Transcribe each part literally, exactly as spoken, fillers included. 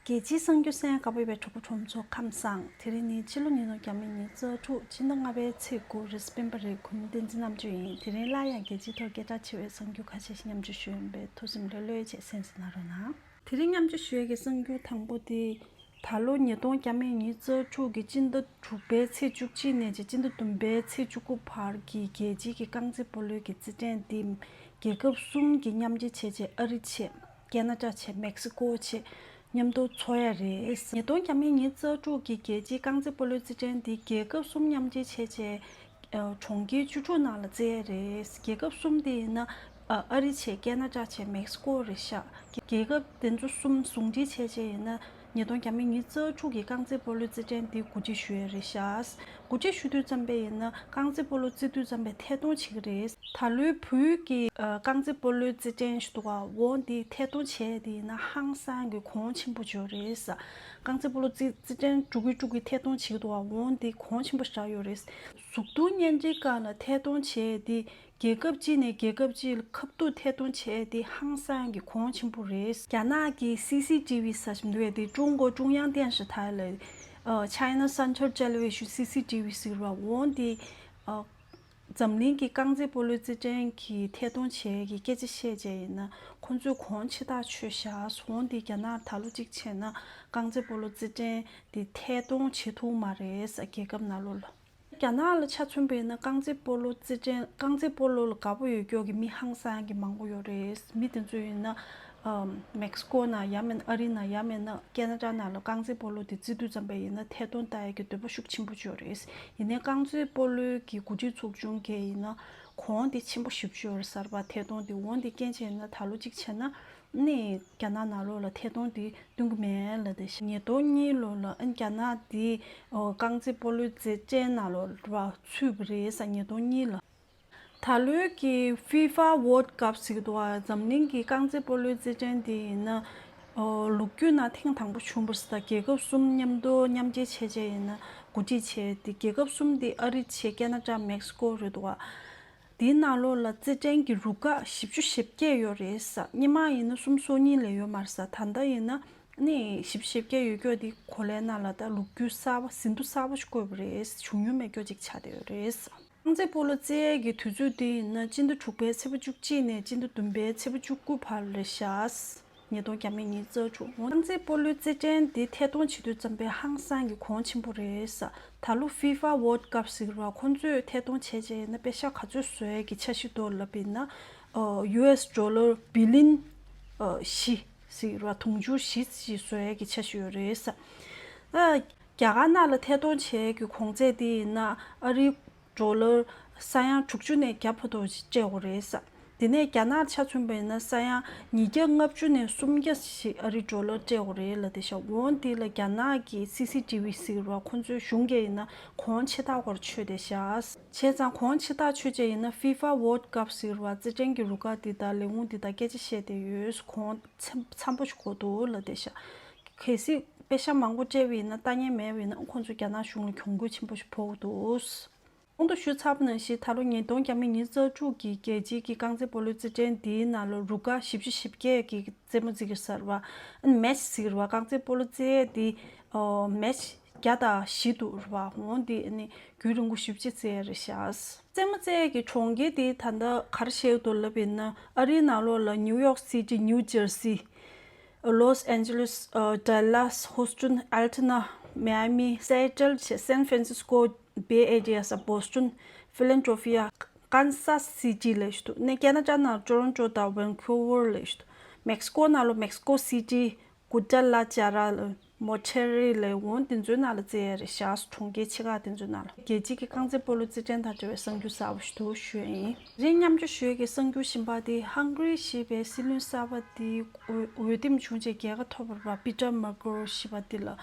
རྒྱལ་སྤྱིའི་གསར་འགྱུར་གསན་ག་པར་ཡོད་པའི་གྲོགས་པོ་གྲོགས་མོ་ཚོ་ཁམས་བཟང་། དེ་རིང་ནི་ཕྱི་ལོ་ཉིས་སྟོང་ཉི་ཤུ་རྩ་དྲུག་ཕྱི་ཟླ་ལྔ་པའི་ཚེས་དགུ་རེད། སྤེན་པ་རེད། གུས་མོ་བསྟན་འཛིན་རྣམ་དཔྱོད་ཡིན། དེ་རིང་སླར་ཡང་རྒྱལ་སྤྱིའི་ཐོག་སྐད་གྲགས་ཆེ་བའི་གསར་འགྱུར་ཁ་ཤས་ཤིག་མཉམ་སྤྱོད་ཞུ་ཡིན་པས་ཐུགས་སེམས་ལྷོད་ལྷོད་བྱས་གསན་གཟིགས་གནང་རོགས་གནང་། དེ་རིང་མཉམ་སྤྱོད་ཞུ་ཡས་ཀྱི་གསར་འགྱུར་དང་པོ་དེ། ད་ལོ་ཉིས་སྟོང་ཉི་ཤུ་རྩ་དྲུག་གི་སྤྱི་ཟླ་དྲུག་པའི་ཚེས་བཅུ་གཅིག་ནས་ཀྱི་སྤྱི་ཟླ་བདུན་པའི་ཚེས་བཅུ་དགུ་བར་གྱི་རྒྱལ་སྤྱིའི་གི་རྐང་རྩེད་སྤོ་ལོའི་གི་རྩེད་འགྲན་འདི་རྒྱལ་ཁབ་གསུམ་གྱིས་མཉམ་འབྲེལ་བྱས་རྗེས། ཨ་རི་བྱས། ཀེ་ན་ཌ་བྱས། མེག་སི་ཀོ་བྱས། མཉམ་དུ་འཚོགས་ཡ་རེད། ཉིས་སྟོང་ཉི་ཤུ་རྩ་དྲུག་གི་རྒྱལ་སྤྱིའི་རྐང་རྩེད་སྤོ་ལོའི་རྩེད་འགྲན་འདི་རྒྱལ་ཁབ་གསུམ་མཉམ་འབྲེལ་བྱས་རྗེས། ཨ། གྲོང་ཁྱེར་བཅུ་དྲུག་ནང་ལ་རྩེ་ཡ་རེད། རྒྱལ་ཁབ་གསུམ་དེ་ཡིན་ན། ཨ། ཨ་རི་བྱས། ཀེ་ན་ཌ་བྱས། མེག་སི་ཀོ་རེད་ཤག་རྒྱལ་ཁབ་དེ་ཚོ་གསུམ་ཟུང་འབྲེལ་བྱས་རྗེས་ཡིན་ན། ཉིས་སྟོང་ཉི་ཤུ་རྩ་དྲུག་གི་རྐང་རྩེད་སྤོ་ལོའི་རྩེད་འགྲན་འདི་གོ་སྒྲིག་ཞུ་ཡ་རེད་ཤག་གོ་སྒྲིག་ཞུ་དུས་ཙམ་པ་ཡིན་ན། རྐང་རྩེད་སྤོ་ལོ་རྩེ་དུས་ཙམ་པ་ཐད་གཏོང་བྱེད་ཀྱི་རེད། ད་ལོའི་བོད་ཀྱི། ཨ། རྐང་རྩེད་སྤོ་ལོའི་རྩེད་འགྲན་ཞིག་འདུག་ག་འོ་འདི་ཐད་གཏོང་བྱས་དེ་ཡིན་ན་ཧང་སང་གི་གོང་ཆེན་པོ་ཅིག་ཡོད་རེད། རྐང་རྩེད་སྤོ་ལོ་རྩེད་རྩེད་འགྲན་འགྲོ་གི་འགྲོ་གི་ཐད་གཏོང་བྱེད་ཀྱི་འདུག་ག་འོ་འདི་གོང་ཆེན་པོ་ཞིག་ཡོད་རེད། གཟུགས་མཐོང་བརྙན་འཕྲིན་སྒང་ལ་ཐད་གཏོང་བྱས་དེ། རྒྱལ་ཁབ་གཅིག་ནས་རྒྱལ་ཁབ་གཅིག་ལ་ཁ་ཐུག་ཐད་གཏོང་བྱས་ཏེ་ཧང་སང་གི་གོང་ཆེན་པོ་རེད། རྒྱ་ནག་གི་སི་སི་ཊི་ཝི་ཟེར་བཞིན་འདུག་པས། དེ་ཀྲུང་གོ་ཀྲུང་དབྱང་电视台ལ། ཨ། China Central Television སི་སི་ཊི་ཝི་ཟེར་བ་འོ་འདི། ཨ། འཛམ་གླིང་གི་རྐང་རྩེད་སྤོ་ལོའི་རྩེད་འགྲན་གྱི་ཐད་གཏོང་བྱས་ཀྱི་སྐད་ཆ་བཤད་བྱས་ཡིན་ན། ཁོང་ཚོས་གོང་ཆེ་ཐག་ཆོད་བཞག་འོ་འདི་རྒྱ་ནག་ད་ལོ་གཅིག་བྱས་ན་རྐང་རྩེད་སྤོ་ལོ་རྩེད་འགྲན་འདི་ཐད་གཏོང་བྱེད་ཐུབ་མ་རེད། རྒྱལ་ཁབ་ནང་ལོགས་ལ། རྒྱ་ནག་ལ་ཆ་མཚོན་པ་ཡིན་ན་རྐང་རྩེད་སྤོ་ལོ་རྩེད་འགྲན། རྐང་རྩེད་སྤོ་ལོ་ལ་དགའ་པོ་ཡོད་ཀྱོག་གི་མི་ཧང་སང་གི་མང་པོ་ཡོད་རེད། མི་དེ་ཚོ་ཡིན་ན། ཨམ། མེག་སི་ཀོ་ནང་ཡང་མིན་ཨ་རི་ནང་ཡང་མིན་ན་ཀེ་ན་ཌ་ནང་ལ་རྐང་རྩེད་སྤོ་ལོ་དེ་རྩེ་དུས་ཙམ་པ་ཡིན་ན་ཐད་གཏོང་ལྟ་ཡ་གི་འདོད་པ་ཤུགས་ཆེན་པོ་ཅིག་ཡོད་རེད། ཡིན་ནའི་རྐང་རྩེད་སྤོ་ལོའི་གི་གོ་སྒྲིག་ཚོགས་ཆུང་གིས་ཡིན་ན་གོང་དེ་ཆེན་པོ་ཞེ་པོ་ཅིག་ཡོད་རེད། གསར་པ་ཐད་གཏོང་དེ་འོ་འདི་རྐྱེན་བྱས་ན་ད་ལོ་གཅིག་བྱས་ན། ནི་རྒྱ་ནག་ནང་ལོགས་ལ་ཐད་གཏོང་འདི་སྟོན་གྱི་མེད་ལབ་བསྡད་ཤག་ཉིས་སྟོང་གཉིས་ལོ་ལ་ཨ་ནི་རྒྱ་ནག་འདི་ཨོ་རྐང་རྩེད་སྤོ་ལོའི་རྩེད་འགྲན་ནང་ལོགས་ལ་ཚུད་པ་རེད་ཟེར། ཉིས་སྟོང་གཉིས་ལ། ད་ལོའི་གི་ཧྥི་ཧྥ་ཝོལ་ཌི་ཀབ་ཟེར་གྱི་འདུག་པ། འཛམ་གླིང་གི་རྐང་རྩེད་སྤོ་ལོའི་རྩེད་འགྲན་འདི་ཡིན་ན་ཨོ་ལོ་རྒྱུས་ནང་ཐེངས་དང་པོ་བྱུང་བ་རེད་ཟེར། རྒྱལ་ཁབ་གསུམ་མཉམ་དུ་མཉམ་འབྲེལ་བྱས་བྱས་ཡིན་ན་གོ་སྒྲིག་བྱས་ཏེ། རྒྱལ་ཁབ་གསུམ་འདི་ཨ་རི་བྱས། ཀེ་ན་ཌ། མེག་སི་ཀོ་རེད་འདུག་པ། དེའི་ནང་ལོགས་ལ་རྩེད་འགྲན་གྱི་རུ་ཁག་བཞི་བཅུ་ཞེ་བརྒྱད་ཡོད་རེད་ཟེར། སྔོན་མ་ཡིན་ན་སུམ་ཅུ་སོ་གཉིས་ལས་ཡོད་མ་རེད་ཟེར། ད་ལྟ་ཡིན་ན་ནི་བཞི་བཅུ་ཞེ་བརྒྱད་ཡོད་ཀྱོག་དེ་གོ་ལའི་ནང་ལ་ད་ལོ་རྒྱུས་གསར་པ། ཟིན་ཐོ་གསར་པ་ཞིག་བཀོད་པ་རེད། བྱུང་མྱོང་མེད་ཀྱོག་ཅིག་ཆགས་བསྡད་ཡོད་རེད་ཟེར། རྐང་རྩེད་སྤོ་ལོ་རྩེ་ཡས་ཀྱི་དུས་ཚོད་དེ་ཡིན་ན་སྤྱི་ཟླ་དྲུག་པའི་ཚེས་པ་བཅུ་གཅིག་ནས་སྤྱི་ཟླ་བདུན་པའི་ཚེས་པ་བཅུ་དགུ་བར་རེད་ཤག་ཉིས་སྟོང་ཉི་ཤུ་རྩ་དྲུག་རྐང་རྩེད་སྤོ་ལོའི་རྩེད་འགྲན་འདི་ཐད་གཏོང་བྱེད་དུས་ཙམ་པའི་ཧང་སང་གི་གོང་ཆེན་པོ་རེད་ཟེར། ད་ལོ་ཧྥི་ཧྥ་ཝོལ་ཌི་ཀབ་ཟེར་བ་ཁོང་ཚོས་ཐད་གཏོང་བྱས་བྱས་ན་པེ་ཤག་ག་ཚོད་བཟོ་ཡས་ཀྱི་འཆར་གཞི་འདུག་ལབ་པ་ཡིན་ན། ཨོ་ཡུ་ཨེས་ཌོ་ལར་བི་ལི་ཡོན་ཨོ་བཞི་ཟེར་བ། དུང་ཕྱུར་བཞི་ཞིག་བཟོ་ཡས་ཀྱི་འཆར་གཞི་ཡོད་རེད་ཟེར། ཨ། རྒྱ་གར་ནང་ལ་ཐད་གཏོང་བྱས་ཀྱི་གོང་ཚད་དེ་ཡིན་ན་ཨ་རིའི་ཌོ་ལར་ས་ཡ་དྲུག་ཅུ་ནས་བརྒྱ་བར་དུ་སྤྲད་དགོས་རེད་ཟེར། དེ་ནས་རྒྱ་ནག་ཆ་མཚོན་པ་ཡིན་ན་ས་ཡ་ཉིས་བརྒྱ་ལྔ་བཅུ་ནས་སུམ་བརྒྱ་ཞིག་ཨ་རིའི་ཌོ་ལར་སྤྲད་དགོས་རེད་ལབ་བསྡད་ཤག་འོ་འདི་ལ་རྒྱ་ནག་གི་སི་སི་ཊི་ཝི་ཟེར་བ་ཁོང་ཚོའི་གཞུང་གིས་ཡིན་ན་གོང་ཆེ་ཐག་སྐོར་ཆོད་བསྡད་ཤག་བྱས་ཙང་གོང་ཆེ་ཐག་ཆོད་བྱས་ཡིན་ན་ཧྥི་ཧྥ་ཝོལ་ཌི་ཀབ་ཟེར་བ་རྩེད་འགྲན་གྱི་རུ་ཁག་འདི་དང་ལས་ཁུངས་འདི་དང་སྐད་ཆ་བཤད་བསྡད་ཡོད། གོང་འཚམ་འཚམ་པོ་ཞིག་དགོས་འདུག་ལབ་བསྡད་ཤག་གལ་སྲིད་པེ་ཤག་མང་པོ་སྤྲད་པ་ཡིན་ན། ལྟ་ཉན་མེད་པ་ཡིན་ན་ཁོང་ཚོ་རྒྱ་ནག་གཞུང་ལ་གྱོང་གུད་ཆེན་པོ་ཞིག་ཕོག་འདུག་གོང་དུ་ཞུས་ཚར་བ་ནང་བཞིན་ད་ལོ་ཉིས་སྟོང་ཉི་ཤུ་རྩ་དྲུག་གི་རྒྱལ་སྤྱིའི་གི་རྐང་རྩེད་སྤོ་ལོའི་རྩེད་འགྲན་འདིའི་ནང་ལ་རུ་ཁག་བཞི་བཅུ་ཞེ་བརྒྱད་ཀྱི་རྩེད་མོ་རྩེ་གི་ཟེར་བ། ཨ་ནི་མེ་ཆི་ཟེར་བ། རྐང་རྩེད་སྤོ་ལོ་རྩེ་ཡས་འདི་ཨོ་མེ་ཆི་བརྒྱ་དང་བཞི་འདུག་རེད་པ། འོ་འདི་ཨ་ནི་རྒྱུན་རིང་པོ་ཞེ་པོ་ཅིག་རྩེ་ཡས་རེད་ཤག་རྩེད་མོ་རྩེ་ཡས་ཀྱི་གྲོང་ཁྱེར་དེ་ད་ལྟ་ག་རེ་བཤད་འདུག་ལབ་ཡིན་ན། ཨ་རིའི་ནང་ལོགས་ལ་ནིའུ་ཡོག་སི་ཊི། ནིའུ་ཇར་སི། ལོས་ཨན་ཇེ་ལིས། ཨ་ཌ་ལཱས། ཧུ་སི་ཊོན། ཨལ་ཊ་ན། མི་ཡ་མི། སི་ཨེ་ཊལ་བྱས། སན་ཧྥ་རན་སིས་ཀོ། བེ་ཨེ་རི་ཡ་ཟེར། བོ་སི་ཊོན། ཕི་ལན་ཌེལ་ཕི་ཡ། ཀན་སཱ་སི་ཊི་ལབ་ཀྱི་འདུག་ནས་ཀེ་ན་ཌ་ནང་ཊོ་རོན་ཊོ་དང་ཝན་ཁུ་ཝར་ལབ་ཀྱི་འདུག་མེག་སི་ཀོ་ནང་ལོགས་མེག་སི་ཀོ་སི་ཊི། གུ་ཌ་ལ་ཇ་ར་ལ། མོན་ཊེ་རེ་ལ། འོ་དེ་ཚོའི་ནང་ལ་རྩེ་ཡས་རེད་ཤག་གྲོང་ཁྱེར་ཆེ་ཁག་དེ་ཚོའི་ནང་ལ། རྒྱལ་སྤྱིའི་གི་རྐང་རྩེད་སྤོ་ལོ་རྩེད་འགྲན་དང་འབྲེལ་བའི་གསར་འགྱུར་གསར་པ་ཞིག་འདུག་ཞུ་ཡ་ཡིན། དེ་རིང་མཉམ་སྤྱོད་ཞུ་ཡས་ཀྱི་གསར་འགྱུར་གཞན་པ་དེ། ཧང་གྷ་རི་ཞེས་པའི་སྲིད་བློན་གསར་པ་དེ་འོས་འོས་འདེམས་བྱུང་རྗེས་རྒྱལ་ཁ་ཐོབ་པ་རེད་པ། པི་ཊར་མར་ཀེལ་ཞེས་པ་དེ་ལ།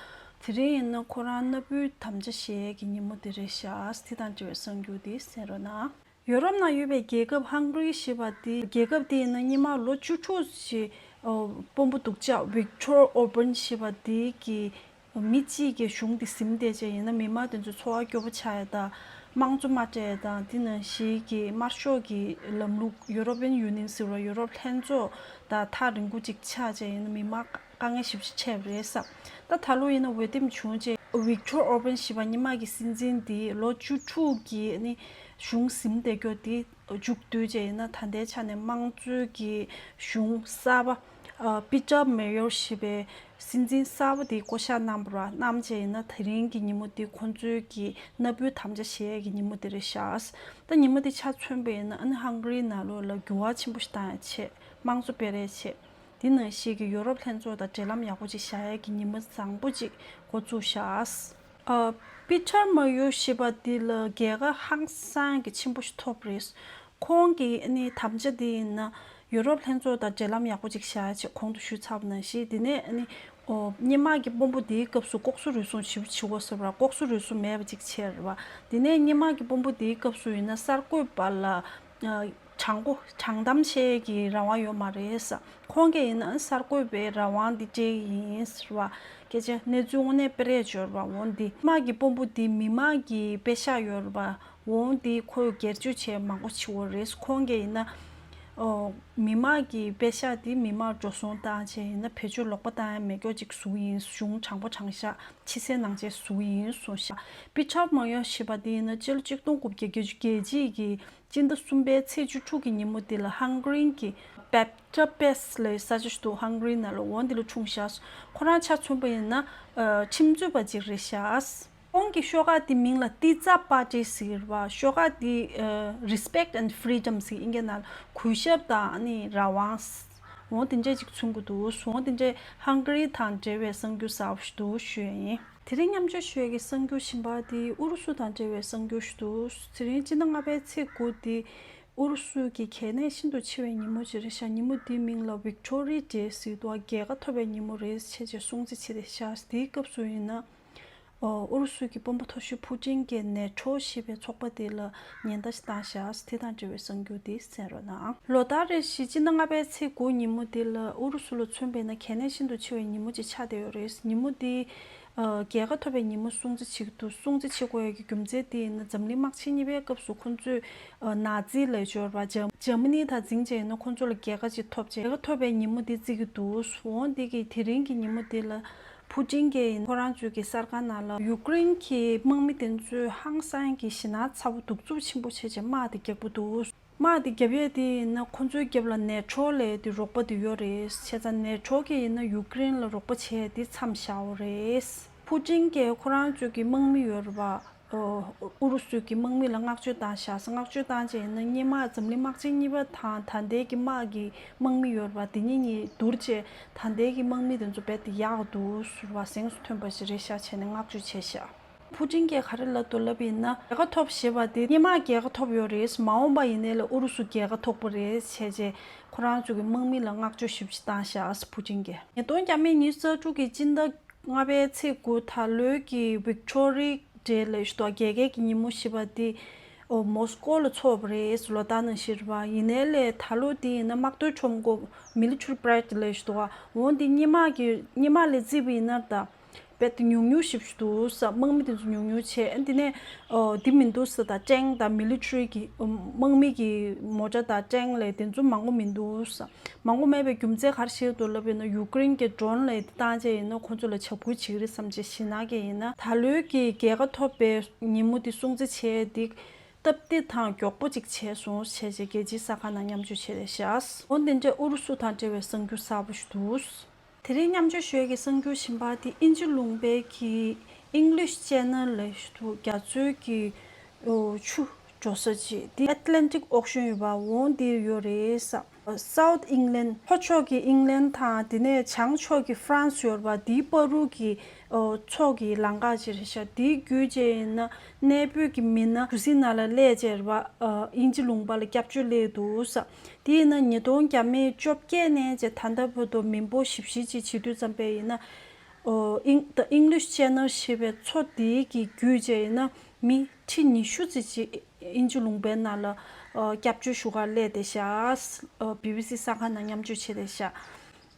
དེ་རིང་ཡིན་ན་ཁོ་རང་མནའ་བོའི་དམ་བཅའ་བཞེས་ཡས་ཀྱི་ཉིན་མོ་དེ་རེད་ཤག་དེ་དང་འབྲེལ་བའི་གསར་འགྱུར་དེ་གསན་རོགས་གནང་། ཡོ་རོབ་ནང་ཡོད་པའི་རྒྱལ་ཁབ་ཧང་གྷ་རི་ཞེས་པ་དེ། རྒྱལ་ཁབ་དེ་ཡིན་ན་སྔོན་མ་ལོ་བཅུ་དྲུག་ཅིག་ཨོ་དཔོན་པོ་སྡུག་ཅག་ཝིག་ཊོར་ཨོར་བན་ཞེས་པ་དེ་གི་མི་གཅིག་གིས་གཞུང་དེ་ཟིན་བསྡད་བྱས་ཡིན་ན་མི་མང་དེ་ཚོའི་འཚོ་བ་སྐྱོ་པོ་ཆགས་ཡ་དང་། དམངས་གཙོ་མ་སྤྲད་ཡ་དང་། དེ་ནང་བཞིན་གྱི་དམར་ཤོག་གི་ལམ་ལུགས། ཡོ་རོ་པི་ཡན་ཡུ་ནི་ཡན་ཟེར་བ། ཡོ་རོབ་ལྷན་ཚོགས་དང་ཐག་རིང་པོ་ཅིག་ཆགས་བྱས་ཡིན་ན་མི་མང་ག་ དཀའ་ངལ་ཞེ་པོ་ཅིག་འཕྲད་པ་རེད་བསམ། ད་ད་ལོ་ཡིན་ན་འོས་འདེམས་བྱུང་རྗེས་Viktor Orban ཞེས་པ་སྔོན་མ་གི་སྲིད་འཛིན་དེ་ལོ་བཅུ་དྲུག་གི་ནི་གཞུང་ཟིན་བསྡད་རྒྱུ་དེ་མཇུག་བསྡུས་རྗེས་ཡིན་ན་ད་ལྟའི་ཆ་ནས་དམངས་གཙོའི་གི་གཞུང་གསར་པ་Peter Mayor ཞེས་པའི་སྲིད་འཛིན་གསར་པ་དེ་བསྐོ་བཞག་གནང་བ་རེད། གནང་རྗེས་ཡིན་ན་དེ་རིང་གི་ཉིན་མོ་དེ་ཁོང་ཚོའི་གི་མནའ་བོའི་དམ་བཅའ་བཞེས་ཡས་ཀྱི་ཉིན་མོ་དེ་རེད་ཤག། ད་ཉིན་མོ་དེ་ཆ་མཚོན་པ་ཡིན་ན་ཨ་ནི་ཧང་གྷ་རིའི་ནང་ལོགས་ལ་འགྱུར་བ་ཆེན་པོ་ཞིག་བཏང་ཡ་ཆེད། དམངས་གཙོ་སྤེལ་རེས་ཆེད། དེ་ནང་བཞིན་གྱི་ཡོ་རོབ་ལྷན་ཚོགས་དང་འབྲེལ་ལམ་ཡག་པོ་ཅིག་བཞག་ཡས་ཀྱི་ཉིན་མོ་བཟང་པོ་ཅིག་འགོ་བཙུགས་ཤག། ཨ། Peter Mayor ཞེས་པ་འདི་ལ་རྒྱལ་ཁ་ཧང་སང་གི་ཆེན་པོ་ཞིག་ཐོབ་རེད། ཁོང་གི་ཨ་ནི་དམ་བཅའ་འདི་ཡིན་ན་ཡོ་རོབ་ལྷན་ཚོགས་དང་འབྲེལ་ལམ་ཡག་པོ་ཅིག་བཞག་ཡས་ཆེད་གོང་དུ་ཞུས་ཚར་བ་ནང་བཞིན་དེ་ནས་ཨ་ནི། ཨོ། སྔོན་མ་གི་དཔོན་པོ་འདིའི་སྐབས་སུ་ལྐོག་ཟ་རུལ་སུངས་ཞེ་པོ་བྱེད་དགོས་ཟེར་བ་ལྐོག་ཟ་རུལ་སུངས་མེད་པ་ཅིག་བྱས་རེད་བ། དེ་ནས་སྔོན་མ་གི་དཔོན་པོ་འདིའི་སྐབས་སུ་ཡིན་ན་གསར་འགོད་པ་ལ། ཨ། དྲང་པོ་དྲང་གཏམ་བཤད་ཀྱི་རང་དབང་ཡོད་མ་རེད་ས། ཁོང་གིས་ཡིན་ན་གསར་འགོད་པའི་རང་དབང་འདི་སྤྲད་ཀྱི་ཡིན་ཟེར་བ། སྐད་ཆ་གནས་ཚུལ་དངོས་གནས་སྤེལ་རེས་བྱོས་རེད་བ། འོ་འདི་སྔོན་མ་གི་དཔོན་པོ་འདི་མི་མང་གི་པེ་ཤག་ཡོད་རེད་བ། འོ་འདི་ཁོས་སྒེར་གཅོད་བྱས་མང་པོ་བྱེད་འོ་རེད། ཁོང་གིས་ཡིན་ན། ཨོ། མི་མང་གི་པེ་ཤག་འདི་མི་མང་འགྲོ་སོང་བཏང་བྱས་ཡིན་ན་བེད་སྤྱོད་ལོག་པ་བཏང་ཡ་མེད་སྐྱོ་ཅིག་བཟོ་ཡིན། གཞུང་དྲང་པོ་དྲང་བཞག་ཕྱི་གསལ་ནང་གསལ་བཟོ་ཡིན་གསུངས་ཤག། Peter Mayor ཞེས་པ་འདི་ཡིན་ན་སྤྱི་ལོ་གཅིག་སྟོང་དགུ་བརྒྱ་བརྒྱད་ཅུ་གྱ་གཅིག་གི་སྤྱི་ཟླ་གསུམ་པའི་ཚེས་བཅུ་དྲུག་གི་ཉིན་མོ་འདི་ལ་ཧང་གྷ་རི་གི་Budapest ལབ་ས་ཆ་ཞིག་འདུག། ཧང་གྷ་རི་ནང་ལ། འོ་འདི་ལ་འཁྲུངས་ཤག། ཁོ་རང་ཆ་མཚོན་པ་ཡིན་ན། ཨ། ཁྲིམས་རྩོད་པ་ཅིག་རེད་ཤག། ཁོང་གི་ཤོག་ཁག་དེ་མིང་ལ་Tiza Party ཟེར་བ། ཤོག་ཁག་དེ། ཨ། Respect and Freedom ཟེར་ཨིན་སྐད་ནང་གུས་ཞབས་དང་ཨ་ནི་རང་དབང་། འོ་དེ་འདྲས་ཅིག་མཚོན་གྱི་འདུག། འོ་དེ་འདྲས་ཧང་གྷ་རི་དང་འབྲེལ་བའི་གསར་འགྱུར་གསར་པ་ཞིག་འདུག་ཞུ་ཡ་ཡིན། དེ་རིང་མཉམ་སྤྱོད་ཞུ་ཡ་གི་གསར་འགྱུར་གཞན་པ་དེ་ཨུ་རུ་སུ་དང་འབྲེལ་བའི་གསར་འགྱུར་ཞིག་འདུག། དེ་རིང་སྤྱི་ཟླ་ལྔ་པའི་ཚེས་དགུ་དེ་ཨུ་རུ་སུ་གི་གལ་གནད་ཤིན་ཏུ་ཆེ་བའི་ཉིན་མོ་ཅིག་རེད་ཤག། ཉིན་མོ་དེའི་མིང་ལ་Victory Day ཟེར་འདུག། རྒྱལ་ཁ་ཐོབ་པའི་ཉིན་མོ་རེད་བྱས་བྱས་སྲུང་བརྩི་བྱེད་བསྡད་ཤག། དེའི་སྐབས་སུ་ཡིན་ན། ཨོ། ཨུ་རུ་སུ་གི་དཔོན་པོ་མཐོ་ཤོས་ཕུ་ཀྲིན་གྱིས་ནེ་ཊོ་ཞེས་པའི་ཚོགས་པ་དེ་ལ་ཉེན་བརྡ་ཞིག་བཏང་བཞག། དེ་དང་འབྲེལ་བའི་གསར་འགྱུར་དེ་གསན་རོགས་གནང་། ལོ་ལྟར་རེ་བཞིན་སྤྱི་ཟླ་ལྔ་པའི་ཚེས་དགུ་ཉིན་མོ་དེ་ལ་ཨུ་རུ་སུ་ལ་མཚོན་པ་ཡིན་ན་གལ་གནད་ཤིན་ཏུ་ཆེ་བའི་ཉིན་མོ་ཅིག་ཆགས་བསྡད་ཡོད་རེད། ཉིན་མོ་དེ། ཨ། རྒྱལ་ཁ་ཐོབ་པའི་ཉིན་མོ་སྲུང་བརྩི་བྱེད་ཀྱི་འདུག། སྲུང་བརྩི་བྱེད་དགོས་ཡ་གི་རྒྱུ་མཚན་དེ་ཡིན་ན་འཛམ་གླིང་དམག་ཆེན་གཉིས་པའི་སྐབས་སུ་ཁོང་ཚོས། ཨ། ནཱ་ཛི་ལབ་ཡ་ཅིག་ཡོད་རེད་པ། འཇར་འཇར་མ་ནི་དང་འཛིང་བྱས་ཡིན་ན་ཁོང་ཚོ་ལ་རྒྱལ་ཁ་ཅིག་ཐོབ་བྱས། རྒྱལ་ཁ་ཐོབ་པའི་ཉིན་མོ་དེ་བརྩི་གི་འདུག། འོ་འདི་གི་དེ་རིང་གི་ཉིན་མོ་དེ་ལ། ཕུ་ཀྲིན་གྱིས་ཁོ་རང་ཚོའི་གི་གསར་ཁང་ནང་ལ་ཡུཀ་རེན་གྱི་དམག་མི་དེ་ཚོས་ཧང་སང་གི་ཞེད་སྣང་ཚ་པོ་གདུག་རྩུབ་ཆེན་པོ་བྱས་བྱས་དམག་དེ་རྒྱག་གི་འདུག། དམག་དེ་རྒྱབ་ཡས་དེ་ཡིན་ན་ཁོ་ཚོའི་རྒྱབ་ལ་ནེ་ཊོ་ལབ་ཡས་དེ་རོགས་པ་དེ་ཡོད་རེད། བྱས་ཙང་ནེ་ཊོ་གིས་ཡིན་ན་ཡུཀ་རེན་ལ་རོགས་པ་བྱས་ཡས་དེ་མཚམས་བཞག་ཡོད་རེད། ཕུ་ཀྲིན་གྱིས་ཁོ་རང་ཚོའི་གི་དམག་མི་ཡོད་རེད་པ། ཨོ། ཨུ་རུ་སུ་གི་དམག་མི་ལ་བསྔགས་བརྗོད་བཏང་ཤག། བསྔགས་བརྗོད་བཏང་བྱས་ཡིན་ན་སྔོན་མ་འཛམ་གླིང་དམག་ཆེན་གཉིས་པ་དང་ད་ལྟའི་གི་དམག་གི་དམག་མི་ཡོད་རེད་པ། དེ་གཉིས་གཉིས་བསྡུར་བྱས་ད་ལྟའི་གི་དམག་མི་དེ་ཚོ་རྦད་དེ་ཡག་འདུག་ཟེར་བ་གཟེངས་སུ་ཐོན་པ་ཞིག་རེད་ཤག་བྱས་ནས་བསྔགས་བརྗོད་བྱས་ཤག། ཕུ་ཀྲིན་གྱིས་ག་རེ་ལབ་འདུག་ལབ་པ་ཡིན་ན། རྒྱལ་ཁ་ཐོབ་ཞེས་པ་དེ་སྔོན་མ་རྒྱལ་ཁ་ཐོབ་ཡོད་རེད། མ་འོངས་པ་ཡིན་ནའི་ལ་ཨུ་རུ་སུ་རྒྱལ་ཁ་ཐོབ་པ་རེད་བྱས་བྱས་ཁོ་རང་ཚོ་གི་དམག་མི་ལ་བསྔགས་བརྗོད་ཞེ་པོ་ཅིག་བཏང་ཤག། ཕུ་ཀྲིན་གྱིས། ཉིས་སྟོང་བརྒྱ་མེད་ཉི་ཤུ་རྩ་དྲུག་གི་སྤྱི་ཟླ་ལྔ་པའི་ཚེས་དགུ་ད་ལོའི་གི་Victory Day ལབ་ཞིག་འདུག། རྒྱལ་ཁའི་གི་ཉིན་མོ་ཞེས་པ་དེ། ཨོ། མོ་སི་ཀོ་ལ་འཚོགས་པ་རེད། ལོ་ལྟར་ནང་བཞིན་རེད་པ། ཡིན་ནའི་ལས་ད་ལོ་དེ་ཡིན་ན་དམག་དོན་ཁྲོམ་སྐོར་Military Pride ལབ་ཞིག་འདུག། འོ་འདི་སྔོན་མ་གི་སྔོན་མ་ལས་བརྩིས་པ་ཡིན་ན་ད་རྦད་དེ་ཉུང་ཉུང་ཞེ་པོ་ཞིག་འདུག་ས། དམག་མི་དེ་ཚོ་ཉུང་ཉུང་བྱས། ཨ། འདི་ནས། ཨོ། འདི་མི་འདུག་ས། ད་ཊེང་དང་མི་ལི་ཊ་རི་གི་དམག་མི་གི་མོ་ཊ་དང་ཊེང་ལབ་དེ་ཚོ་མང་པོ་མི་འདུག་ས། མང་པོ་མེད་པའི་རྒྱུ་མཚན་ག་རེ་ཤེས་འདུག་ལབ་ཡིན་ན་ཡུཀ་རེན་གྱི་ཌོ་རོན་ལབ་དེ་བཏང་བྱས་ཡིན་ན་ཁོང་ཚོ་ལ་འཇབ་རྒོལ་བྱེད་ཀྱི་རེད་བསམ་བྱས་ཞེད་སྣང་གིས་ཡིན་ན། ད་ལོའི་གི་རྒྱལ་ཁ་ཐོབ་པའི་ཉིན་མོ་དེ་སྲུང་བརྩི་བྱས་ཏེ་སྟབས་བདེ་དང་མགྱོགས་པོ་ཅིག་བྱས་སོང་བྱས་བྱས་རྒྱལ་སྤྱིའི་གསར་ཁང་ནང་མཉམ་སྤྱོད་བྱས་བཞག། འོ་འདི་འདྲའི་ཨུ་རུ་སུ་དང་འབྲེལ་བའི་གསར་འགྱུར་གསར་པ་ཞིག་འདུག། དེ་རིང་མཉམ་སྤྱོད་ཞུ་ཡས་ཀྱི་གསར་འགྱུར་གཞན་པ་དེ་དབྱིན་ཇི་ལུང་པའི་གི་English Channel ལབ་ཞིག་འདུག། རྒྱ་མཚོའི་གི་ཨོ། ཆུ་འགྲོ་ས་ཅིག་དེ་Atlantic Ocean ཡོད་པ་འོ་འདིར་ཡོད་རེད་ས། South England ལྷོ་ཕྱོགས་ཀྱི་ཨིང་ལན་དང་དེ་ནས་བྱང་ཕྱོགས་ཀྱི་ཧྥ་རན་སི་ཡོད་པ་དེའི་བར་དུ་གི་ཨོ། མཚོ་གི་ལམ་ཁ་ཅིག་རེད་ཤག། དེའི་བརྒྱུད་བྱས་ཡིན་ན་གནས་སྤོས་ཀྱི་མི་སྣ་གྲུ་གཟིངས་ནང་ལ་སླེབས་བྱས་རེད་པ། ཨ། དབྱིན་ཇི་ལུང་པ་ལ་སྐྱབས་བཅོལ་སླེབས་འདུག་ས། དེ་ཡིན་ན་ཉིས་སྟོང་བརྒྱ་མེད་བཅོ་བརྒྱད་ནས་བྱས་ད་ལྟ་བར་དུ་མི་འབོར་བཞི་བཅུ་ཞིག་བྱེད་དུས་ཙམ་པ་ཡིན་ན། ཨོ། Eng- The English Channel ཞེས་པའི་མཚོ་དེའི་གི་བརྒྱུད་བྱས་ཡིན་ན་མི་ཁྲི་ཉི་ཤུ་ཙམ་ཅིག་དབྱིན་ཇི་ལུང་པའི་ནང་ལ། ཨོ། སྐྱབས་བཅོལ་ཞུ་གར་སླེབས་བསྡད་ཤག། ཨོ། བི་བི་སི་གསར་ཁང་ནང་མཉམ་སྤྱོད་བྱས་བསྡད་ཤག།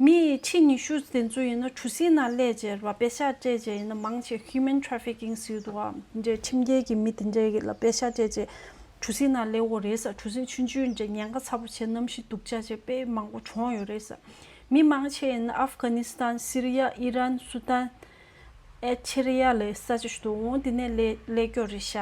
མི་ཁྲི་ཉི་ཤུ་དེ་ཚོ་ཡིན་ན་གྲུ་གཟིངས་ནང་སླེབས་བྱས་རེད་པ། པེ་ཤག་སྤྲད་བྱས་ཡིན་ན་མང་ཆེ་human trafficking ཟེར་འདུག་ག། འདྲའི་ཁྲིམས་འགལ་གྱི་མི་དེ་འདྲའི་ལ་པེ་ཤག་སྤྲད་བྱས་གྲུ་གཟིངས་ནང་སླེབས་ཡོད་རེད་ས། གྲུ་གཟིངས་ཆུང་ཆུང་འདྲ་ཉེན་ཁ་ཚ་པོ་བྱས་གནམ་གཤིས་སྡུག་ཅག་བྱས་དཔེ་མང་པོ་གྲོངས་ཡོད་རེད་ས། མི་མང་ཆེ་ཡིན་ན་ཨབ་གྷ་ནི་སི་ཐན། སི་རི་ཡ། ཨི་རན། སུ་དན། ཨེ་ཆེ་རི་ཡ་ལས་ས་ཆ་ཞིག་འདུག་འོང་དེ་ནས་ལས་ལས་སྐྱོ་རེད་ཤག་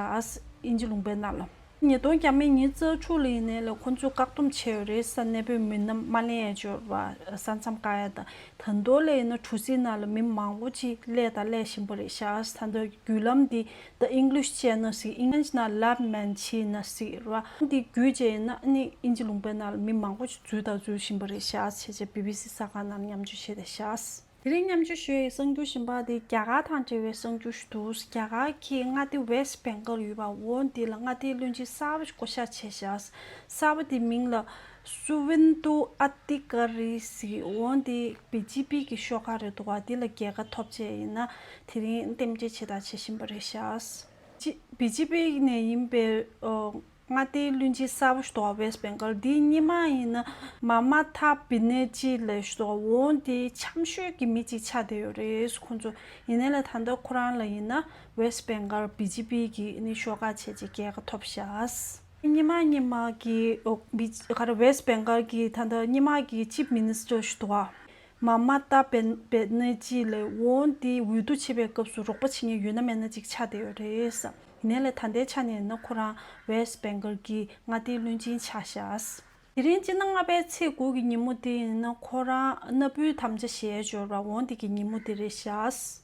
དབྱིན་ཇི་ལུང་པའི་ནང་ལ། ཉིས་སྟོང་བརྒྱ་མེད་ཉི་ཤུ་རྩ་དྲུག་ལ་ཡིན་ནའི་ལས་ཁོང་ཚོས་བཀག་སྡོམ་བྱས་ཡོད་རེད། ས་གནས་སྤོས་མི་སྣ་མ་ལེན་ཡ་འབྱོར་བ་ས་མཚམས་བཀག་ཡ་དང་། ད་དུང་ལས་ཡིན་ན་གྲུ་གཟིངས་ནང་ལ་མི་མང་པོ་ཅིག་སླེབས་དང་སླེབས་བཞིན་པ་རེད་ཤག་ད་ལྟ་བརྒྱུད་ལམ་འདི་The English Channel ཟེར། ཨིང་ལིཤ་ཅེ་ནལ་ཟེར། ལབ་མན་ཆི་ན་ཟེར་ར། འདི་བརྒྱུད་བྱས་ཡིན་ན་ཨ་ནི་དབྱིན་ཇི་ལུང་པའི་ནང་ལ་མི་མང་པོ་ཅིག་འཛུལ་དང་འཛུལ་བཞིན་པ་རེད་ཤག་བྱས་བྱས་བི་བི་སི་གསར་ཁང་ནང་མཉམ་སྤྱོད་བྱས་བསྡད་ཤག་དེ་རིང་མཉམ་སྤྱོད་ཞུ་ཡའི་གསར་འགྱུར་གཞན་པ་དེ་རྒྱ་གར་དང་འབྲེལ་བའི་གསར་འགྱུར་ཞིག་འདུག་རྒྱ་གར་གྱི་མངའ་སྡེ་West Bengal ཡོད་པ། འོ་འདི་ལ་མངའ་སྡེའི་བློན་ཆེན་གསར་པ་ཞིག་བསྐོ་བཞག་བྱས་ཤག་གསར་པ་དེའི་མིང་ལ་Suvendu Adhikari ཟེར། འོ་འདི་བི་ཇེ་པི་གི་ཤོག་ཁག་རེད་འདུག་ག་འདི་ལ་རྒྱལ་ཁ་ཐོབ་བྱས་ཡིན་ན་དེ་རིང་རྟེན་འབྲེལ་བྱེད་དང་བྱེད་བཞིན་པ་རེད་ཤག་ཅི་བི་ཇེ་པི་ནས་ཡིན་པའི་ཨོ། མངའ་སྡེའི་བློན་ཆེན་གསར་པ་ཞིག་འདུག་ག West Bengal འདིའི་སྔོན་མ་ཡིན་ན་མ་མ་ཐ་བེ་ནེ་ཇི་ལབ་ཞིག་འདུག་ག་འོ་འདི་འཆམ་ཤོས་ཀྱི་མི་གཅིག་ཆགས་བསྡད་ཡོད་རེད། ཁོང་ཚོ་ཡིན་ནའི་ལས་ད་ལྟ་ཁོ་རང་ལ་ཡིན་ན་West Bengal བི་ཇེ་པི་གི་ནི་ཤོག་ཁག་བྱས་རྗེས་རྒྱལ་ཁ་ཐོབ་ཤག་སྔོན་མ་སྔོན་མ་གི་ཨོ་བི་ག་རེ་West Bengal གི་ད་ལྟ་སྔོན་མ་གི་Chief Minister ཞིག་འདུག་ག་མ་མ་ཏཱ་བེ་ནེ་ཇི་ལས་འོ་འདི་འོས་བསྡུ་བྱེད་པའི་སྐབས་སུ་རོགས་པ་བྱེད་མཁན་ཡོད་ན་མེད་ན་ཅིག་ཆགས་བསྡད་ཡོད་རེད། ཡིན་ནའི་ལས་ད་ལྟའི་ཆ་ནས་ཡིན་ན་ཁོ་རང་West Bengal གི་མངའ་སྡེའི་བློན་ཆེན་ཆགས་ཤག་དེ་རིང་སྤྱི་ཟླ་ལྔ་པའི་ཚེས་དགུ་གི་ཉིན་མོ་དེ་ཡིན་ན་ཁོ་རང་སྣ་ཕུའི་དམ་བཅའ་བཞེས་འབྱོར་བ་འོ་འདི་གི་ཉིན་མོ་དེ་རེད་ཤག་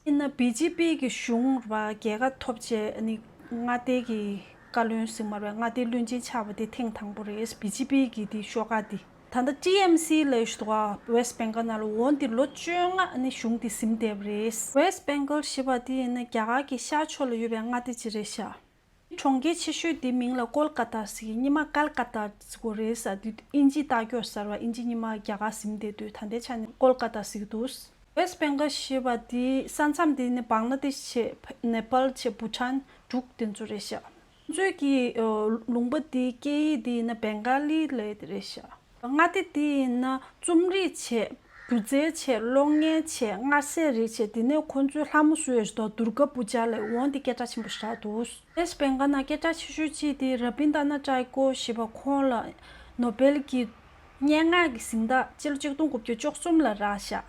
ཡིན་ན་བི་ཇེ་པི་གི་གཞུང་ར་རྒྱལ་ཁ་ཐོབ་བྱས་ནི་མངའ་སྡེ་གི་བཀའ་བློན་ཟེར་མ་རེད། མངའ་སྡེའི་བློན་ཆེན་ཆགས་པ་དེ་ཐེངས་དང་པོ་རེད། བི་ཇེ་པི་གི་དེ་ཤོག་ཁག་དེ། ད་ལྟ་ཊི་ཨེམ་སི་ལབ་ཞིག་འདུག་ག West Bengal ནང་ལ། འོ་འདི་ལོ་བཅོ་ལྔ་ནི་གཞུང་འདི་ཟིན་བསྡད་པ་རེད། West Bengal ཞེས་པ་དེ་ཡིན་ན་རྒྱ་གར་གྱི་ཤར་ཕྱོགས་ལ་ཡོད་པའི་མངའ་སྡེ་ཅིག་རེད་ཤག་གྲོང་ཁྱེར་ཆེ་ཤོས་དེའི་མིང་ལ་ཀོལ་ཀ་ཏཱ་ཟེར་གི་སྔོན་མ་ཀལ་ཀ་ཏཱ་ཟེར་གོ་རེད་ཟེར་དུས་དབྱིན་ཇིའི་རྟགས་སྐྱོན་ཟེར་བ་དབྱིན་ཇི་སྔོན་མ་རྒྱ་གར་ཟིན་བསྡད་དུས་ད་ལྟའི་ཆ་ནས་ཀོལ་ཀ་ཏཱ་ཟེར་གི་འདུག West Bengal ཞེས་པ་དེའི་ས་མཚམས་དེ་ནི་བང་ལ་དེཤ་བྱས་ནེ་པཱལ་བྱས་བྷུ་ཊཱན་འབྲུག་དེ་ཚོ་རེད་ཤག་ཁོང་ཚོའི་གི་ལུང་པ་དེའི་སྐད་ཡིག་དེ་ཡིན་ན་བེང་ག་ལི་ལབ་དེ་རེད་ཤག་མངའ་སྡེ་དེ་ཡིན་ན་རྩོམ་རིག་བྱས། སྒྱུ་རྩལ་བྱས། གློག་བརྙན་བྱས། མངར་ཟས་རིགས་བྱས། དེ་ནས་ཁོང་ཚོའི་ལྷ་མོ་བཟོས་ཡོད་ཤག་དུར་ག་པུ་ཇ་ལབ། འོ་འདི་སྐད་གྲགས་ཆེན་པོ་ཞེ་དྲག་འདུག West Bengal ནང་སྐད་གྲགས་ཆེ་ཤོས་གཅིག་དེ་ར་བིན་དྲ་ནཱཐ་ཊ་གོ་ཞེས་པ་ཁོང་ལ་ནོ་བེལ་གྱི་སྙན་ངག་གི་གཟེངས་རྟགས་སྤྱི་ལོ་ཆིག་སྟོང་དགུ་བརྒྱ་བཅུ་གསུམ་ལ་རག་ཤག་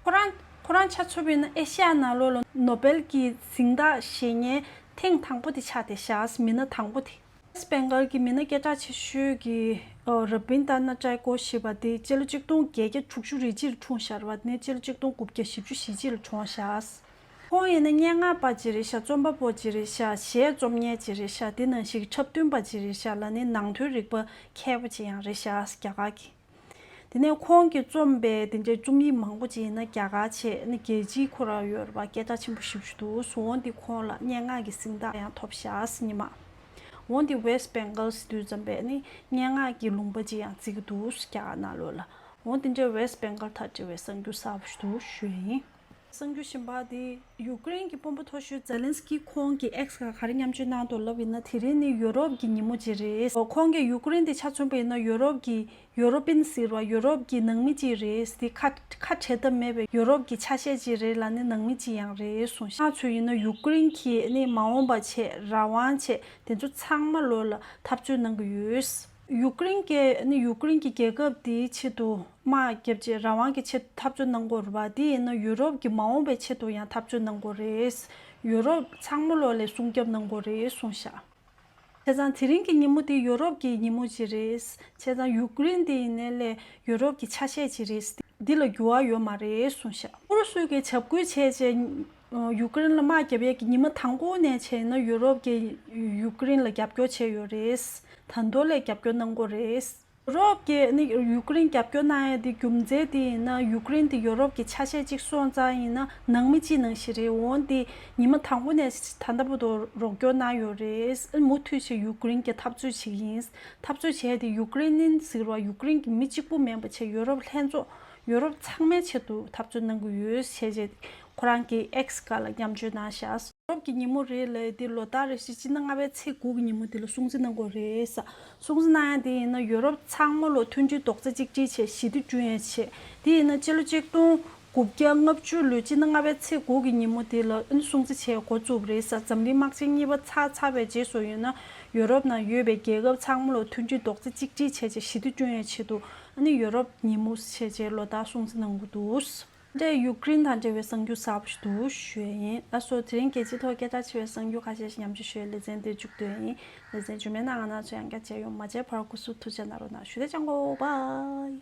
ཁོ་རང་ཁོ་རང་ཆ་མཚོན་པ་ཡིན་ན་ཨེ་ཤ་ཡ་ནང་ལོགས་ལ་ནོ་བེལ་གྱི་གཟེངས་རྟགས་བཞེས་མཁན་ཐེངས་དང་པོ་དེ་ཆགས་བསྡད་ཤག་མི་སྣ་དང་པོ་དེ། West Bengal གྱི་མི་སྣ་སྐད་གྲགས་ཆེ་ཤོས་ཀྱི་ཨོ་ར་བིན་དྲ་ནཱཐ་ཊ་གོ་ཞེས་པ་དེ་སྤྱི་ལོ་ཆིག་སྟོང་བརྒྱད་བརྒྱ་དྲུག་ཅུ་རེ་གཅིག་ལ་འཁྲུངས་ཤག་རེད་པ། དེ་ནས་སྤྱི་ལོ་ཆིག་སྟོང་དགུ་བརྒྱ་བཞི་བཅུ་ཞེ་གཅིག་ལ་གྲོངས་ཤག་ཁོང་ཡིན་ན་སྙན་ངག་པ་ཅིག་རེད་ཤག་རྩོམ་པ་པོ་ཅིག་རེད་ཤག་གཞས་རྩོམ་མཁན་ཅིག་རེད་ཤག་དེ་ནང་བཞིན་འཁྲབ་སྟོན་པ་ཅིག་རེད་ཤག་ལ་ནི་ནང་དོན་རིག་པ་མཁས་པ་ཅིག་ཡང་རེད་ཤག་རྒྱ་གར་གྱི། དེ་ནས་ཁོང་གིས་རྩོམ་པའི་དེ་འདྲའི་རྩོམ་ཡིག་མང་པོ་ཅིག་ཡིན་ན་རྒྱ་གར་བྱས་ནི་རྒྱལ་སྤྱིའི་ཁོ་རང་ཡོད་རེད་པ། སྐད་གྲགས་ཆེན་པོ་ཞེ་པོ་ཅིག་འདུག་འོ་འདི་ཁོང་ལ་སྙན་ངག་གི་གཟེངས་རྟགས་ཡང་ཐོབ་ཤག་སྔོན་མ། འོ་འདི་West Bengal ཟེར་དུས་ཙམ་པས་ནི་སྙན་ངག་གི་ལུང་པ་ཅིག་ཡང་བརྩི་གི་འདུག་རྒྱ་གར་ནང་ལོགས་ལ། འོ་འདི་འདྲའི་West Bengal དང་འབྲེལ་བའི་གསར་འགྱུར་གསར་པ་ཞིག་འདུག་ཞུ་ཡ་ཡིན། གསར་འགྱུར་གཞན་པ་དེ་ཡུ་ཀེ་རེན་གྱི་དཔོན་པོ་མཐོ་ཤོས་ཛེ་ལན་སི་ཀི་ཁོང་གིས་ཨེགས་ཁ་ག་རེ་མཉམ་སྤྱོད་གནང་འདུག་ལབ་ཡིན་ན། དེ་རིང་ནི་ཡུ་རོབ་ཀྱི་ཉིན་མོ་ཅིག་རེད། ཁོང་གིས་ཡུ་ཀེ་རེན་དེ་ཆ་མཚོན་པ་ཡིན་ན་ཡུ་རོབ་ཀྱི་ཡུ་རོ་པིན་ཟེར་བ་ཡུ་རོབ་ཀྱི་ནང་མི་ཅིག་རེད། དེ་ཁ་ཁ་བྲལ་ཐབས་མེད་པའི་ཡུ་རོབ་ཀྱི་ཆ་ཤས་ཅིག་རེད་ལབ་ནི་ནང་མི་ཅིག་ཡང་རེད་གསུངས་ཤག་ང་ཚོ་ཡིན་ན་ཡུ་ཀེ་རེན་གྱི་ནི་མ་འོངས་པ་ཆེད་རང་དབང་ཆེད་དེ་ཚོ་ཚང་མ་ལོ་ལ་འཐབ་རྩོད་གནང་གི་ཡོད། ཡུ་ཀེ་རེན་གྱི་ནི་ཡུ་ཀེ་རེན་གྱི་རྒྱལ་ཁབ་དེའི་ཆེད་དུ་དམག་བརྒྱབ་རྗེས་རང་དབང་གི་ཆེད་དུ་འཐབ་རྩོད་གནང་དགོས་རེད་པ། དེ་ཡིན་ན་ཡུ་རོབ་ཀྱི་མ་འོངས་པའི་ཆེད་དུ་ཡང་འཐབ་རྩོད་གནང་དགོས་རེད། ཡུ་རོབ་ཚང་མ་ལོ་ལ་སྲུང་སྐྱོབ་གནང་དགོས་རེད་གསུངས་ཤག་བྱས་ཙང་དེ་རིང་གི་ཉིན་མོ་དེ་ཡུ་རོབ་ཀྱི་ཉིན་མོ་ཅིག་རེད། བྱས་ཙང་ཡུ་ཀེ་རེན་དེ་ཡིན་ནའི་ལས་ཡུ་རོབ་ཀྱི་ཆ་ཤས་ཅིག་རེད། འདི་ལ་འགྱུར་བ་ཡོད་མ་རེད་གསུངས་ཤག་ཨུ་རུ་སུ་གིས་འཇབ་རྒོལ་བྱས་རྗེས་ཡུ་ཀེ་རེན་ལ་དམག་བརྒྱབ་ཡས་ཀྱི་ཉི་མ་དང་པོ་ནས་བྱས་ན་ཡུ་རོབ་ཀྱིས་ཡུ་ཀེ་རེན་ལ་རྒྱབ་སྐྱོར་བྱས་ཡོད་རེད། ད་དུང་ལས་རྒྱབ་སྐྱོར་གནང་དགོས་རེད། ཡུ་རོབ་ཀྱིས་ནི་ཡུ་ཀེ་རེན་རྒྱབ་སྐྱོར་གནང་ཡ་དེ་རྒྱུ་མཚན་དེ་ཡིན་ན་ཡུ་ཀེ་རེན་དེ་ཡུ་རོབ་ཀྱི་ཆ་ཤས་གཅིག་སོང་ཙང་ཡིན་ན་ནང་མི་གཅིག་ནང་བཞིན་རེད། འོན་ཏེ་ཉི་མ་དང་པོ་ནས་ད་ལྟ་བར་དུ་རོགས་སྐྱོར་གནང་ཡོད་རེད། མུ་མཐུད་བྱས་ཡུ་ཀེ་རེན་གྱི་འཐབ་རྩོད་བྱེད་ཀྱི་ཡིན། འཐབ་རྩོད་བྱས་ཏེ་ཡུ་ཀེ་རེན་ནི་ཟེར་བ་ཡུ་ཀེ་རེན་གྱི་མི་གཅིག་པུ་མིན་པ་བྱས་ཡུ་རོབ་ལྷན་ཚོགས་ཡུ་རོབ་ཚང་མའི་ཆེད་དུ་འཐབ་རྩོད་གནང་གི་ཡོད་ཞེས་བྱས་ཁོ་རང་གི་ཨེགས་ཁ་ལ་མཉམ་སྤྱོད་གནང་ཤག་ཡུ་རོབ་ཀྱི་ཉིན་མོ་རེད་ལབ་དེ་ལོ་ལྟར་རེ་བཞིན་སྤྱི་ཟླ་ལྔ་པའི་ཚེས་དགུ་གི་ཉིན་མོ་དེ་ལ་སྲུང་བརྩི་གནང་དགོས་རེད་ས། སྲུང་བརྩི་གནང་ཡ་དེ་ཡིན་ན་ཡུ་རོབ་ཚང་མ་ལོ་མཐུན་སྒྲིལ་རྡོག་རྩ་གཅིག་སྒྲིལ་བྱས་ཞི་བདེ་བསྐྲུན་ཡ་བྱས། དེ་ཡིན་ན་སྤྱི་ལོ་ཆིག་སྟོང་དགུ་བརྒྱ་ལྔ་བཅུ་ལོའི་སྤྱི་ཟླ་ལྔ་པའི་ཚེས་དགུ་གི་ཉིན་མོ་དེ་ལ་ཨ་ནི་སྲུང་བརྩི་བྱས་འགོ་བཙུགས་པ་རེད་ས། འཛམ་གླིང་དམག་ཆེན་གཉིས་པ་ཚར་ཚར་བའི་རྗེས་སུ་ཡིན་ན་ཡུ་རོབ་ནང་ཡོད་པའི་རྒྱལ་ཁབ་ཚང་མ་ལོ་མཐུན་སྒྲིལ་རྡོག་རྩ་གཅིག་སྒྲིལ་བྱས་བྱས་ཞི་བདེ་བསྐྲུན་ཡ་ཆེད་དུ་ ཨ་ནི་ཡོ་རོབ་ཉིན་མོ་བྱས་རྗེས་ལོ་ཟླ་སྲུང་བརྩི་གནང་གི་འདུག་འདྲ་ཡུཀ་རེན་དང་འབྲེལ་བའི་གསར་འགྱུར་གསར་པ་ཞིག་འདུག་ཞུ་ཡ་ཡིན། ལགས་སོ། དེ་རིང་རྒྱལ་སྤྱིའི་ཐོག་སྐད་གྲགས་ཆེ་བའི་གསར་འགྱུར་ཁ་ཤས་ཤིག་མཉམ་སྤྱོད་ཞུ་ཡའི་ལེ་ཚན་འདིར་མཇུག་བསྡུ་ཡ་ཡིན། ལེ་ཚན་རྗེས་མའི་ནང་ང་རང་ཚོ་ཡང་བསྐྱར་མཇལ་ཡོང་། མ་མཇལ་བར་སྐུ་གཟུགས་ཐུགས་རྗེ་གནང་རོགས་གནང་། ཞུ་དེ་ཅང་གོ་བའི།